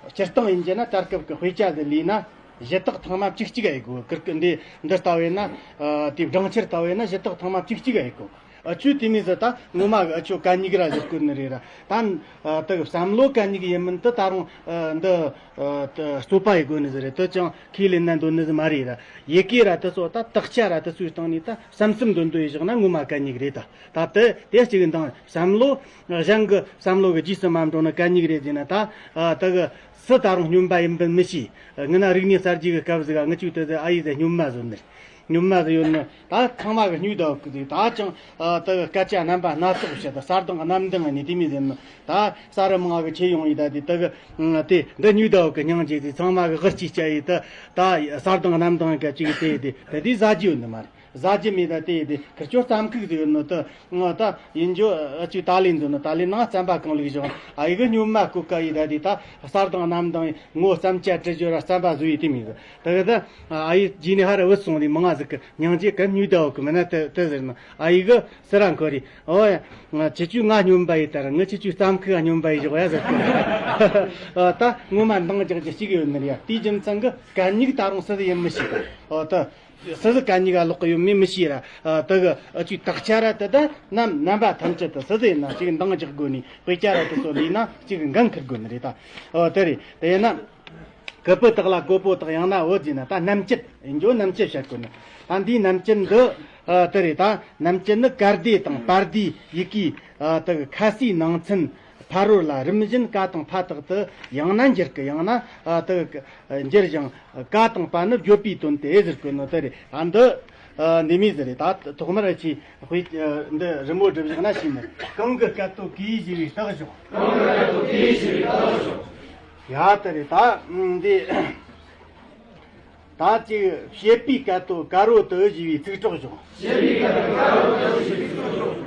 སྤྱིར་བཏང་ཡིན་གྱི་ན་ད་སྐབས་ཀྱི་དཔེ་ཆ་དེ་ལས་ན་གཞི་རྟགས་ཐེངས་མ་གཅིག་གཅིག་ཨེ་དགོས། ཀིར་ཀི་འདི་འདི་ལྟ་བས་ན་ཨ་དེ་སྦྲང་ཆར་ལྟ་བས་ན་གཞི་རྟགས་ཐེངས་མ་གཅིག་གཅིག་ཨེ་དགོས། ཨ་ཆོས་དེ་མིན་ཟེར། ད་ངོ་མ་གི་ཨ་ཆོ་གད་སྙིགས་ར་ཟེར་དགོས་ནི་རེད་ར། ད་ཨ་དེ་བསམ་བློ་གད་སྙིགས་ཡིན་མིན་དེ་ད་རུང་ཨ་འདི་ཨ་དེ་རྩོད་པ་ཡི་དགོས་ནི་ཟིག་རེད། དེ་ཅང་ཁས་ལེན་ན་འདོད་ནི་ཟིག་མ་རེད་ར། ཡི་གེ་ར་དེ་ཚོ་ད་དག་ཆ་ར་དེ་ཚོའི་སྟེང་ནས་ད་བསམ་བསམ་འདོད་འདོད་ཡི་བཞག་ན་ངོ་མ་གད་སྙིགས་རེད་ད། ད་དེ་དེ་གཅིག་གི་འདང་བསམ་བློ་གཞན་གི་བསམ་བློ་གི་རྗེས་སུ་མ་འགྲོ་ན་གད་སྙིགས་རེད་ཟེར་ན། ད་ཨ་དེ་གི་སུ་ད་རུང་སྨྱོན་པ་ཡིན་པ་མི་ཤེས། ངི་ན་རིག་གནས་གསར་བརྗེ་གི་སྐབས་ཟིག་ག་ངི་ཆོས་དེ་ཟིག་ཨ་ཡེ་ཟིག་སྨྱོན་མ་བཟོ་ནི། སྨྱོན་མ་ཟིག་ཡོད་ནི། ད་ཚང་མ་གི་སྨྱོས་ད་གི་ཟིག་ད་ཅང་ཨ་དེ་གི་སྐད་ཆ་རྣམ་པ་སྣ་ཚོགས་བཤད། ད་གསར་དང་གནམ་དང་ནི་དེ་མི་ཟེར་ནི། ད་ས་རུ་མང་གི་ཆེ་ཡོང་ཡི་ད། དེ་དེ་གི་དེ་འདི་སྨྱོས་ད་གི་སྙིང་རྗེ་ཟིག་ཚང་མ་གི་གི་ཅིག་བྱ་ཡི་ད། ད་གསར་དང་གནམ་དང་གི་ཅིག་དེ་དེ་དེ་དེ་ཟ་རྒྱུ་ཡོད་ནི་མ་རེད། ཟ་རྒྱུ་མེད་ད། དེ་དེ་ཁིར་ཆོ་རྩམ་ཁུག་ཟིག་ཡོད་ནི། དེ་ང་ད་ཡིན་རྒྱུ་ཨ་ཅིག་ད་ལེན་འཛོ་ནི། ད་ལེན་ནང་རྩམ་པ་གང་ལུགས་བཞག་ཨ་ཡི་གི་སྨྱོན་མ་ཀུ་ཀ་ཡི་ད། དེ་ད་གསར་དང་གནམ་དང་ངོ་བརྩམས་བྱ་བྲི་རྒྱུ་ར་རྩམ་པ་བཟོ་ཡི་དེ་མི་ཟིག་དེ་གི་ད་ཨ་ཡི་རྗེས་ནས་ཧ་ར་བུད་སོང་དེ་མང་ང་ཟིག་གི་སྙིང་རྗེ་གི་སྨྱོས་ད་གི་མིན་ན་དེ་དེ་ཟེར་ནི། ཨ་ཡི་གི་སི་ར་འཁོར་རེ། ཨོ་ཡ། ཁྱེད་ཆོས་ང་སྨྱོན་པ་ཡི་ད་ར། ངི་ཁྱེད་ཆོས་རྩམ་ཁུག་སྨྱོན་པ་ཡི་བཞག་ཡ་ཟེར་གི། ཨ་ད་ངོ་མ་འདང་རྒྱག་རྒྱུ་གཅིག་ཡོད་ནི་རེད་ཡ། དེའི་རྒྱུ་མཚན་གི་གད་སྙིགས་ད་རུང་སུ་ཟིག་ཡིན་མི་ཤེས། ཨོ་ད། སུ་ཟིག་གད་སྙིགས་ག་ལོག་གི་ཡོད་མེད་མི་ཤེས་ར། ཨ་དེ་གི་ཨ་ཅིག་དག་ཆ་ར་དེ་ད་རྣམ་རྣམ་པ་ཐམས་ཅད་དུ་སུ་ཟིག་ཡིན་ན་ཅིག་འདང་རྒྱག་དགོས་ནི། དཔེ་ཆ་ར་དེ་ཚོ་ལས་ན་ཅིག་འགན་འཁུར་དགོས་ནི་རེད་ད། ཨོ་དེ་རེད། དེ་ཡིན་ན་ཀུ་པུ་དག་ལ་ཀོ་པོ་དག་ཡང་ན་འོ་ཟེར་ན་ད་རྣམ་བཅད་ཡིན་རྒྱུ། རྣམ་བཅད་བཤད་དགོས་ནི། ད་འདིའི་རྣམ་བཅད་འདི་ཨ་དེ་རེད། ད་རྣམ་བཅད་ནི་ཀ་སྡེ་དང་པ་སྡེ་ཡི་གེ་ཨ་དེ་གི་ཁ་སའི་ནང་ཚན་ཕ་རོལ་ལ་རིམ་བཞིན་ཀ་དང་ཕ་དག་ཏུ་ཡང་ན་འགྱུར་གི། ཡང་ན་ཨ་དེ་གི་འགྱུར་ཞིང་། ཀ་དང་པ་ནི་བརྗོད་པའི་དོན་ཏེ་ཟེར་གོ་ནོ་དེ་རེད། ཨ་འདི་ཨ་འདི་མི་ཟེར་རེད། ད་ཐོག་མར་ཨ་ཅི་དཔེ་ཨ་འདི་རི་མོ་བསྒྲུབས་བཞག་ན་ཤེས་ནི། གང་གི་སྐད་དོད་གུ་ཡི་ཞེས་པའི་རྟགས་ཞོག་གང་གི་སྐད་དོད་གུ་ཡི་ཞེས་པའི་རྟགས་ཞོག་ཡ་དེ་རེད། ད་འདི་ད་ཅིག་བྱེད་པའི་སྐད་དོད་ཀ་རོ་ཏི་ཞེས་པའི་ཚིག་གྲོགས་ཞོག་བྱེད་པའི་སྐད་དོད་ཀ་རོ་ཏི་ཞེས་པའི་ཚིག་གྲོགས་ཞོག་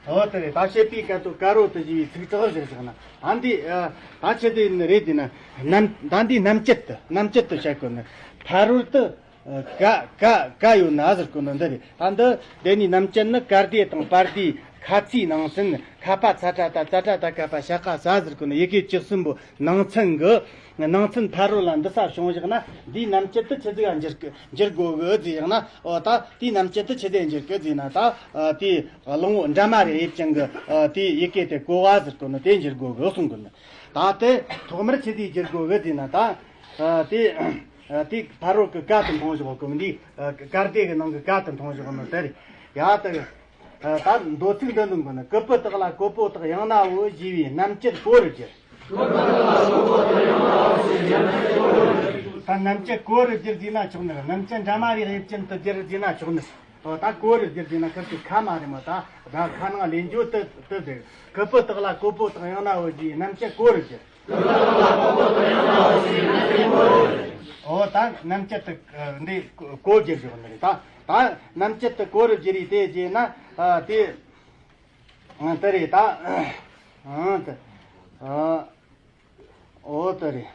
འོ་དེ་རེད། ད་བྱེད་པའི་སྐད་དོད་ཀ་རོ་ཏི་ཞེས་པའི་ཚིག་གྲོགས་བཞག་བཞག་ན། ད་འདི་ཨ་ད་ཆི་དེ་ནི་རེད་དེ་ན། རྣམ་ད་འདི་རྣམ་བཅད་དུ་རྣམ་བཅད་དུ་བྱ་དགོས་ནི། ཕ་རོལ་དུ་ཨ་ཀ་ཀ་ཀ་ཡོད་ན་ཟེར་དགོས་ནི་འདི་རེད། ད་འདི་དེ་ནི་རྣམ་བཅད་ནི་ཀ་སྡེ་དང་པ་སྡེ་ཁ་ཚིག་ནང་ཚན་ཁ་པ་ཚ་ཏྲ་ད་ཙ་ཏྲ་ད་ཀ་པ་ཤ་ཀ་ས་ཟེར་དགོས་ནི། ཡི་གེ་བཅུ་གསུམ་པོ་ནང་ཚན་གི་ནང་ཚན་ཕ་རོལ་ལ་འདི་ས་བྱུང་བཞག་ན། འདིའི་རྣམ་བཅད་དུ་ཆི་ཟིག་ག་འགྱུར་གི་འགྱུར་དགོས་གི་ཟེར་ཡང་ན། འོ་ད་དེའི་རྣམ་བཅད་དུ་ཆི་ཟིག་འགྱུར་གི་ཟེར་ན། ད་ཨ་དེའི་གླང་པོ་འདྲ་མ་རེ་དབྱིབས་ཅན་གི་ཨ་དེའི་ཡི་གེ་དེ་ཀོ་བ་ཟེར་གོ་ནི་དེ་འགྱུར་དགོས་གི་གསུང་གི་ནི། ད་དེ་ཐོག་མར་ཆི་ཟིག་འགྱུར་དགོས་གི་ཟེར་ན། ད་ཨ་དེ་ཨ་དེ་ཕ་རོལ་གི་ཀ་དེ་མཐོང་བཞག་གོ་མི་འདི། ཨ་ཀ་སྡེ་གི་ནང་གི་ཀ་དེ་མཐོང་བཞག་ནི་དེ་རེད། ཡ་དེ་ཨ་ད་མདོ་ཚིག་འདི་འདོན་དགོས་ནི། ཀུ་པུ་དག་ལ་ཀོ་པོ་དག་ཡང་ན་འོ་ཞེས་པའི་རྣམ་བཅད་ཀོ་རུ་བསྒྱུར། ད་རྣམ་བཅད་ཀོ་རུ་བསྒྱུར་བཟླས་ན་ཆོག་ནི། རྣམ་བཅད་འདྲ་མ་རེ་དབྱིབས་ཅན་དུ་བསྒྱུར་བཟླས་ན་ཆོག་ནི། ཨོ་ད་ཀོ་རུ་བསྒྱུར་བཟླས་ན་ཁིར་ཆོ་ཁ་མ་རེད་མོ། ད་ད་ཁ་ནང་ལེན་རྒྱུ་དེ་དེ་དེ། ཀུ་པུ་དག་ལ་ཀོ་པོ་དག་ཡང་ན་འོ་ཞེས་རྣམ་བཅད་ཀོ་རུ་བསྒྱུར། ཨོ་ད་རྣམ་བཅད་དེ་འདི་ཀོ་བསྒྱུར་བཞག་ནི་རེད། ད་ད་རྣམ་བཅད་དེ་ཀོ་རུ་བསྒྱུར་རེ་དེ་བྱས་ན་ཨ་དེ། ཨ་དེ་རེད་ད། ཨ་དེ། ཨ་འོ་དེ་རེད།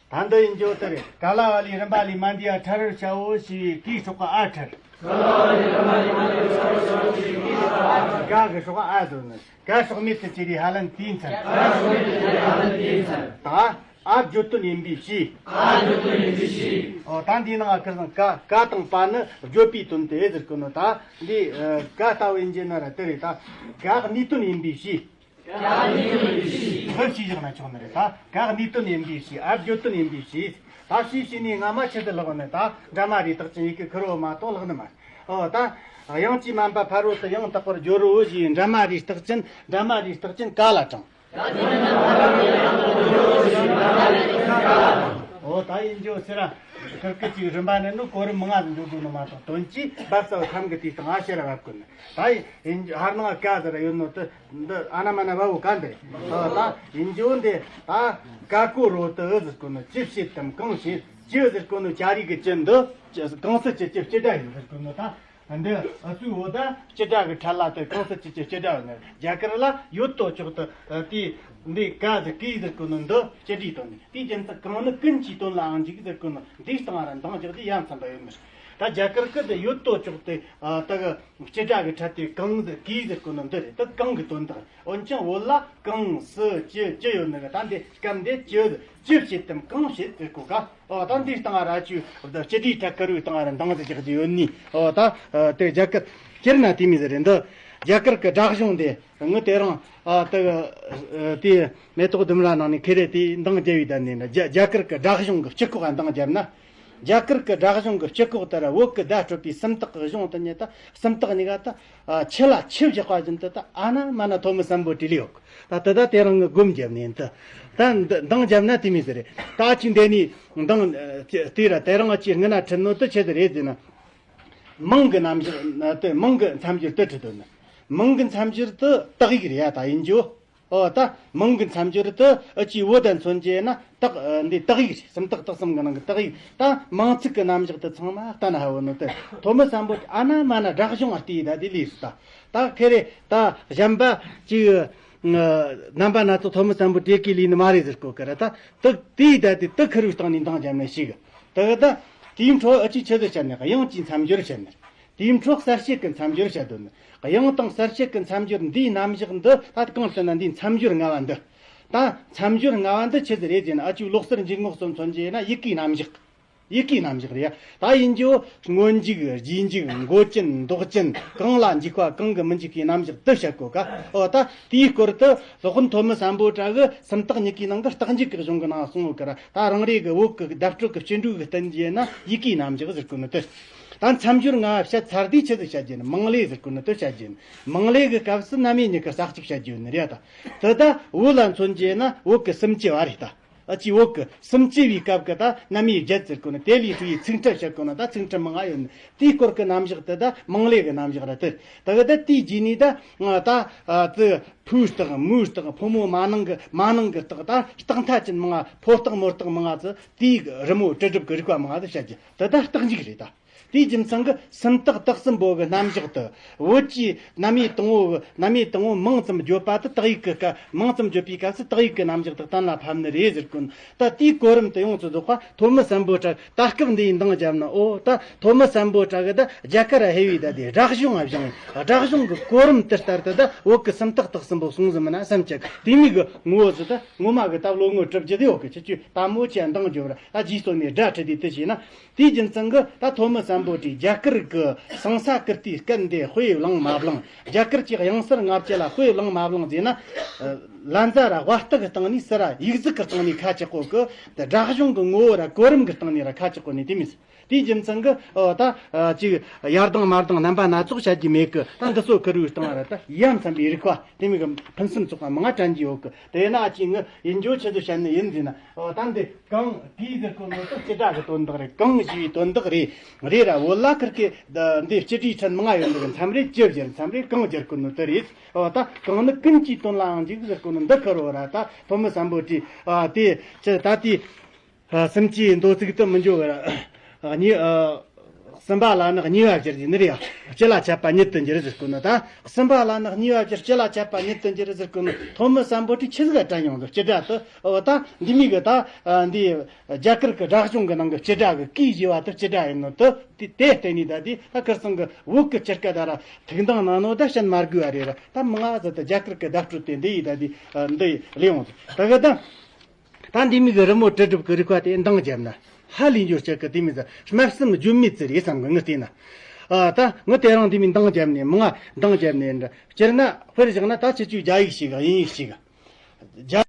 ད་འདི་ཡིན་རྒྱུ་དེ་རེད། ག་ལ་བ་ལས་རིམ་པ་ལས་མ་འདས་པ་ཕྲ་རོལ་བྱའོ་ཞེས་པའི་གའི་སྲོག་ག་ཨ་ཕྲར། ག་གི་སྲོག་ག་ཨ་ཟེར་ནི། ག་སྲོག་མེད་དུ་གྱུར་པའི་ཧ་ལན་དེའི་མཚན། ད། ཨ་བརྗོད་དོན་ཡིན་པའི་ཕྱིར། ཨ་བརྗོད་དོན་ཡིན་པའི་ཕྱིར། ཨོ་ད་འདིའི་ནང་ཁ་སང་ཀ་ཀ་དང་པ་ནི་བརྗོད་པའི་དོན་ཏེ་ཟེར་གོ་ནོ། ད་འདི་ཀ་ལྟ་བུ་ཡིན་རྒྱུ་ན་ར་དེ་རེད། ད་ག་གནས་དོན་ཡིན་པའི་ཕྱིར། ག་གནས་དོན་ཡིན་པའི་ཕྱིར། འདི་ཞིག་བཞག་ན་ཆོག་ནི་རེད། ད་ག་གནས་དོན་ཡིན་པའི་ཕྱིར། ཨ་བརྗོད་དོན་ཡིན་པའི་ཕྱིར། ད་ཕྱིར་ཕྱིར་ནས་སྔ་མ་ཆེད་དུ་ལེགས་ནི་ད་འདྲ་མ་རེད། རྟགས་ཅན་ཡི་གེ་ཁེར་བོ་མ་གཏོགས་ལེགས་ནི་མ་རེད། ཨོ་ད་དབྱངས་ཀྱིས་དམན་པ་ཕ་རོལ་ཏུ་ཡང་དག་པར་སྦྱོར་རོ་ཞེས། འདྲ་མ་རེད་རྟགས་ཅན། འདྲ་མ་རེད་རྟགས་ཅན་ག་ལ་དྲངས། འོ་ད་ཡིན་རྒྱུ་ཟེར་ར། ཁིར་ཁིར་གཅིག་རིམ་པ་ནས་ནི་གོ་རིམ་མང་ང་ཟིག་འཇོག་དགོས་ནི་མ་གཏོགས། དོན་གྱིས་བབ་ས་བ་ཐམ་གི་དུས་དང་ཨ་ཤེ་ར་བབ་དགོས་ནི། ད་ཡིན་རྒྱུ་ཧར་ནང་ཀ་ཟེར་ར་ཡོད་ནོ་དེ་འདི་ཨ་ན་མ་ན་བ་བོ་ཀ་འདི་རེད། ད་ཡིན་རྒྱུ་འདི་ད་ཀ་ཀོ་རོ་ཏི་ཨི་ཟེར་གོ་ནི་ཅི་བྱེད་དམ་གང་བྱེད། ཅི་ཟེར་གོ་ནི་ཅ་རི་གི་ཅི་འདི་གང་ཟེར་ཅི་ཅི་ཅི་འདྲ་ཡིན་ཟེར་གོ་ནི་ད། འདི་ཨ་ཚུའི་འོ་ད་སྤྱི་སྒྲ་གི་ཕྲད་ལ་དེ་གང་ཟེར་ཅི་ཅི་སྤྱི་སྒྲ་ཡོད་ནི། རྒྱ་གར་ལ་ཡོད་དོ་ཅོག་ཏུ་དེ་འདི་ཀ་ཟེར་གི་ཟེར་གོ་ནི་འདི་སྤྱི་སྒྲའི་དོན་ནི། དེའི་རྒྱུ་མཚན་གང་ནི་ཀུན་གྱི་དོན་ལའང་འཇུག་ཟེར་གོ་ནི་འདིའི་སྟེང་ར་འདང་རྒྱག་དེ་ཡ་མཚན་པ་ཡོད་ནི། ད་རྒྱ་གར་གི་དེ་ཡོད་དོ་ཅོག་ཏུ་ད་གི་སྤྱི་སྒྲ་གི་ཕྲད་དེ་གང་ཟེར་གི་ཟེར་གོ་ནི་འདི་རེད། དེ་གང་གི་དོན་དག་རེད། འོན་ཀྱང་བོད་ལ་གང་སུ་ཅི་ཅི་ཡོད་ནི་གི་ད་འདི་སྐབས་འདི་ཅི་ཅི་བྱེད་དམ་གང་བྱེད་ཟེར་གོ་ག་ཨོ་ད་འདིའི་སྟེང་ར་ཅུ་སྤྱི་སྒྲའི་ཕྲད་ཀ་རུའི་སྟེང་ར་འདང་ཟེར་རྒྱག་རྒྱུ་ཡོད་ནི། ཨོ་ད་དེ་རྒྱ་གར་སྤྱིར་ན་དེ་མི་ཟེར་རེད། འདི་རྒྱ་གར་གི་སྒྲ་གཞུང་དེ་ངི་དེ་རིང་ཨ་དེ་དེ་མེ་ཏོག་ལྡུམ་ར་ནང་ནས་ཁེ་རེ་དེ་འདང་རྒྱབ་བའི་ད་ནི་རྒྱ་རྒྱ་གར་གི་སྒྲ་གཞུང་གི་སྤྱི་ཁོག་ག་འདང་རྒྱབ་ན། རྒྱ་གར་གི་སྒྲ་གཞུང་གི་སྤྱི་ཁོག་ལྟར་བོད་ཀྱི་བརྡ་སྤྲོད་པའི་སུམ་རྟགས་གཞུང་དུ་ནི་ད་སུམ་རྟགས་གཉིས་ཀ་ད་ཨ་ཆུ་ལ་ཆུ་བཞག་པ་བཞིན་དུ་ད་ཨ་ན་མ་ན་ཐོན་མི་སམ་བྷོ་ཊ་ལས་ཡོད། ད་དེ་ད་དེ་རིང་གི་སྒོམ་བརྒྱབ་ནས་ད་ད་འདང་བརྒྱབ་ན་དེ་མི་ཟེར་རེད། ད་ཅི་འདས་ནས་འདང་དེ་ར་དེ་རིང་ཅི་སྔ་ན་ཁྲིད་ནོ་དེ་ཆེད་དུ་རེད་ཟེར་ན། མིང་གི་རྣམ་གཞག་དེ་མིང་གི་མཚམས་སྦྱོར་དེ་ཁྲིད་དོན་ནི། མིང་གི་མཚམས་སྦྱོར་དེ་དག་ཡིག་རེད་ཡ། ད་ཡིན་རྒྱུ། ཨོ་ད་མིང་གི་མཚམས་སྦྱོར་དེ་ཨ་ཅི་བོ་དང་མཚོན་བྱས་ན་དག་འདི་དག་ཡིག་རེད། སུམ་རྟགས་དག་གསུམ་གི་ནང་གི་དག་ཡིག་ད་མིང་ཚིག་གི་རྣམ་གཞག་དེ་ཚང་མ་ལྟ་ན་ཧ་བོ་ནོ་དེ་ཐོན་མི་སམ་བྷོ་ཊ་ཨ་ན་མ་ན་སྒྲ་གཞུང་ང་བལྟས་ད་དེ་ལས་སུ་ད། ད་ཁེ་རེ་ད་གཞན་པ་ཅིག་རྣམ་པ་སྣ་ཚོགས་ཐོན་མི་སམ་བྷོ་ཊ་གི་ལས་ནི་མ་རེད་ཟེར་གོ་གི་ར། ད་དེ་དེའི་ད་དེ་དེ་ཁེར་བའི་སྟེང་ནས་འདང་བརྒྱབ་ན་ཞིག་དེ་གི་ད་དེའི་འཕྲོ་ཨ་ཅི་ཆི་ཟེར་བྱ་ནི། དབྱངས་ཀྱི་མཚམས་སྦྱོར་བྱ་ནི། དེའི་འཕྲོ་གསལ་བྱེད་ཀྱི་མཚམས་སྦྱོར་བྱ་དོན་ནི། དབྱངས་དང་གསལ་བྱེད་ཀྱི་མཚམས་སྦྱོར་འདིའི་རྣམ་གཞག་འདི་ད་གང་ལྟར་ན་འདིའི་མཚམས་སྦྱོར་ལྔ་བ་འདི། ད་མཚམས་སྦྱོར་ལྔ་བ་འདི་ཆི་ཟིག་རེད་ཟེར་ན། ཨ་ཅུ་ལོག་སར་འཇུག་ངོགས་སུ་མཚོན་བྱས་ན་ཡི་གེའི་རྣམ་གཞག་ཡི་གེའི་རྣམ་གཞག་རེད་ཡ། ད་ཡིན་རྒྱུ་སྔོན་འཇུག་རྗེས་འཇུག་མགོ་ཅན་འདོགས་ཅན་གང་ལ་འཇུག་པ་གང་གི་མི་འཇུག་པའི་རྣམ་གཞག་འདི་བཤད་གོ་ག་ཨོ་ད་དེའི་སྐོར་དུ་སློབ་དཔོན་ཐོན་མི་སམ་བྷོ་ཊ་གི་སུམ་རྟགས་གཉིས་ཀའི་ནང་གི་རྟགས་འཇུག་གི་གཞུང་གི་ནང་གསུངས་ཡོད་གི་ར། ད་རང་རེ་གི་བོད་ཀྱི་བརྡ་སྤྲོད་ཀྱི་སྤྱི་འགྲོས་ཀྱི་སྟེང་བྱས་ན་ཡི་གེའི་རྣམ་གཞག་ཟེར་གོ་ནི་དེ། ད་མཚམས་སྦྱོར་ལྔ་བ་བཤད་ཚར་དུས་ཆི་ཟིག་བཤད་རྒྱུ་ནི། མིང་ལས་ཟེར་གོ་ནི་དེ་བཤད་རྒྱུ་ནི། མིང་ལས་ཀྱི་སྐབས་སུ་རྣམ་དབྱེ་གཉིས་ཀྱི་ས་གཅིག་བཤད་རྒྱུ་ནི་རེད་ད། དེ་ད་བོད་ལ་མཚོན་བྱས་ན་བོད་ཀྱི་སུམ་ཅུ་བ་རེད་ད། ཨ་ཅི་བོད་ཀྱི་སུམ་ཅུ་བའི་སྐབས་ཀྱི་ད་རྣམ་དབྱེ་བརྒྱད་ཟེར་གོ་ནི། དེ་ལས་འཕྲོས་ཡི་ཚིག་ཕྲད་བཤད་གོ་ནི་ད་ཚིག་ཕྲད་མང་ང་ཡོད་ནི། དེའི་སྐོར་གྱི་རྣམ་གཞག་དེ་ད་མིང་ལས་ཀྱི་རྣམ་གཞག་ར་དེ། དེ་གི་ད་དེའི་རྗེས་ནས་ད་ང་ད་ཨ་ཙི་ཕོའི་རྟགས་མོའི་རྟགས་ཕོ་མོ་མ་ནིང་གི་མ་ནིང་གི་རྟགས་ད་རྟགས་མཐའ་ཅན་མང་ང་ཕོ་རྟགས་མོ་རྟགས་མང་ང་ཙི་དེའི་རི་མོ་དྲིལ་སྒྲུབ་ཀྱི་རིགས་པ་མང་ང་ཙི་བཤད་རྒྱུ་དེ་ད་རྟགས་འཇུག་རེད་ད། དེའི་རྒྱུ་མཚན་གྱིས་སུམ་རྟགས་དག་གསུམ་པོ་གི་རྣམ་གཞག་ཏུ། བོད་ཀྱི་རྣམ་དབྱེ་དང་པོ་གི་རྣམ་དབྱེ་དང་པོ་མིང་ཙམ་བརྗོད་པ་དེ་དག་ཡིག་གི་སྐབས། མིང་ཙམ་བརྗོད་པའི་སྐབས་སུ་དག་ཡིག་གི་རྣམ་གཞག་དེ་གཏན་ལ་ཕབ་ནི་རེད་ཟེར་གོ་ནི། ད་དེའི་གོ་རིམ་དེ་ཡོངས་སུ་རྫོགས་པ་ཐོན་མི་སམ་བྷོ་ཊ་ད་སྐབས་འདི་ཡི་འདང་བརྒྱབ་ན། ཨོ་ད་ཐོན་མི་སམ་བྷོ་ཊ་གི་ད་རྒྱ་གར་ཧེ་བའི་ད་དེ་སྒྲ་གཞུང་ང་བཞེངས། སྒྲ་གཞུང་གི་གོ་རིམ་དེ་ལྟར་དུ་ད་བོད་ཀྱི་སུམ་རྟགས་དག་གསུམ་པོ་གསུངས་ཟིན་མིན་ན་བསམ་གྱི། དེ་མིག་གི་ངོ་བོ་ཟིག་ད་ངོ་མ་གི་ད་བློ་ངོར་གྲུབ་རྒྱུ་དེ་ཡོད་གི། ཁྱེད་ཀྱིས་ད་མོ་ཆེ་འདང་རྒྱོབ་ར། ད་རྗེས་སོ་ནས་སྒྲ་ཁྲིད་དེ་དེ་བྱས་ན། དེའི་རྒྱུ་མཚན་གྱིས་ད་ཐོན་མི་སམ་བྷོ་ཊས་རྒྱ་གར་གྱི་སང་ས་ཀིརྟིའི་སྐད་འདི་དཔེ་བླངས་མ་བླངས། རྒྱ་གར་གྱི་དབྱངས་གསལ་ལྔ་བཅུ་ལ་དཔེ་བླངས་མ་བླངས་ཟེར་ན། ལན་ཟ་ར་དབའ་རྟགས་ཀྱི་སྟེང་ནས་སི་ར་ཡིག་གཟུགས་ཀྱི་སྟེང་ནས་ཁ་ཆག་གོ་གི། དེ་སྒྲ་གཞུང་གི་ངོ་བོ་ར་གོ་རིམ་གྱི་སྟེང་ནས་ར་ཁ་ཆག་གོ་ནི་དེ་མིན། དེའི་རྒྱུ་མཚན་གྱིས་ཨོ་ད་ཅིག་ཡར་ལྡང་མར་ལྡང་རྣམ་པ་སྣ་ཚོགས་བྱ་རྒྱུ་མེད་གི། ད་འདི་ཚོ་ཁེར་བའི་སྟེང་ར་ད་ཡ་མཚན་པའི་རིགས་པ་དེ་མིན་གྱི་ཕུན་སུམ་ཚོགས་པ་མང་དྲན་གྱི་ཡོད་གི། དེ་ན་ཅིག་ངི་ཡིན་རྒྱུ་ཆི་ཟིག་བཤད་ནི་ཡིན་ཟེར་ན། ཨོ་ད་འདི་གང་གིས་ཟེར་གོ་ནོ་དེ་སྤྱི་སྒྲ་གི་དོན་དག་རེད། གང་ཞེས་པའི་དོན་དག་རེད། རེད་ར། བོད་ལ་ཁིར་གི་འདི་སྤྱི་སྒྲའི་ཕྲད་མང་ང་ཡོད་འདུག་གི། མཚམས་རེ་ཅི་བཞིར་མཚམས་རེ་གང་བཞིར་གོ་ནོ་དེ་རེད། ཨོ་ད་གང་ནི་ཀུན་གྱི་དོན་ལའང་འཇུག་ཟེར་གོ་ནོ་འདི་ཁེར་བོ་ར། ད་ཐོན་མི་སམ་བྷོ་ཊས་ཨ་དེ་ཅི་ད་དེ་ཨ་སུམ་ཅུའི་མདོ་ཚིག་ཏུ་མི་འཇོག་གི་ར། ཨ་གཉིས་ཨ་གསུམ་པ་ལ་ནི་གཉིས་པ་བཞིར་གྱི་ནི་རེད་ཡ། སྤྱི་ལ་ཆད་པ་ཉིད་དུ་འགྱུར་ཟེར་གོ་ནོ། ད་གསུམ་པ་ལ་ནི་གཉིས་པ་བཞིར་སྤྱི་ལ་ཆད་པ་ཉིད་དུ་འགྱུར་ཟེར་གོ་ནོ། ཐོན་མི་སམ་བྷོ་ཊས་ཆི་ཟིག་དྲན་ཡོང་འདུག་སྤྱི་སྒྲ་དེ། ཨོ་ད་འདི་མིག་གི་ད་ཨ་འདི་རྒྱ་གར་གྱི་སྒྲ་གཞུང་གི་ནང་གི་སྤྱི་སྒྲ་གི་གིས་ཞེས་པ་དེ་སྤྱི་སྒྲ་ཡིན་ནོ་དེ། དེ་དེ་བརྟེན་ནས་ད་དེ་ད་ཁིར་ཚང་གི་བོད་ཀྱི་སྤྱི་སྐད་ད་ར་ཐུགས་འདང་གནང་ནོ་ད་བཤད་མ་དགོས་པ་རེད་ར། ད་མང་ང་ཟིག་ད་རྒྱ་གར་གྱི་བརྡ་སྤྲོད་དེ་འདི་ཡིས་ད་དེ་འདི་ལས་ཡོང་ཟིག་ད་གི་ད། ད་འདི་མོ་གི་རི་མོ་བྲི་སྒྲུབ་ཀྱི་རིག་པ་དེ་འདང་བརྒྱབ་ན་ཧ་ལས་འགྱོ་ཆག་གི། དེ་མོ་ཟིག་སྨྲ་བསམ་བརྗོད་མེད་ཅིག་རེད་བསམ་གི། ངས་བལྟས་ན། ཨ། ད་ངས་དེ་རིང་འདི་མོ་འདང་བརྒྱབ་ནས། མང་ང་འདང་བརྒྱབ་ནས་འདྲ། སྤྱིར་ན་དཔེར་བཞག་ན་ད་ཁྱེད་ཚོས་རྒྱ་ཡིག་ཤེས་གི། དབྱིན་ཡིག་ཤེས་གི། རྒྱ་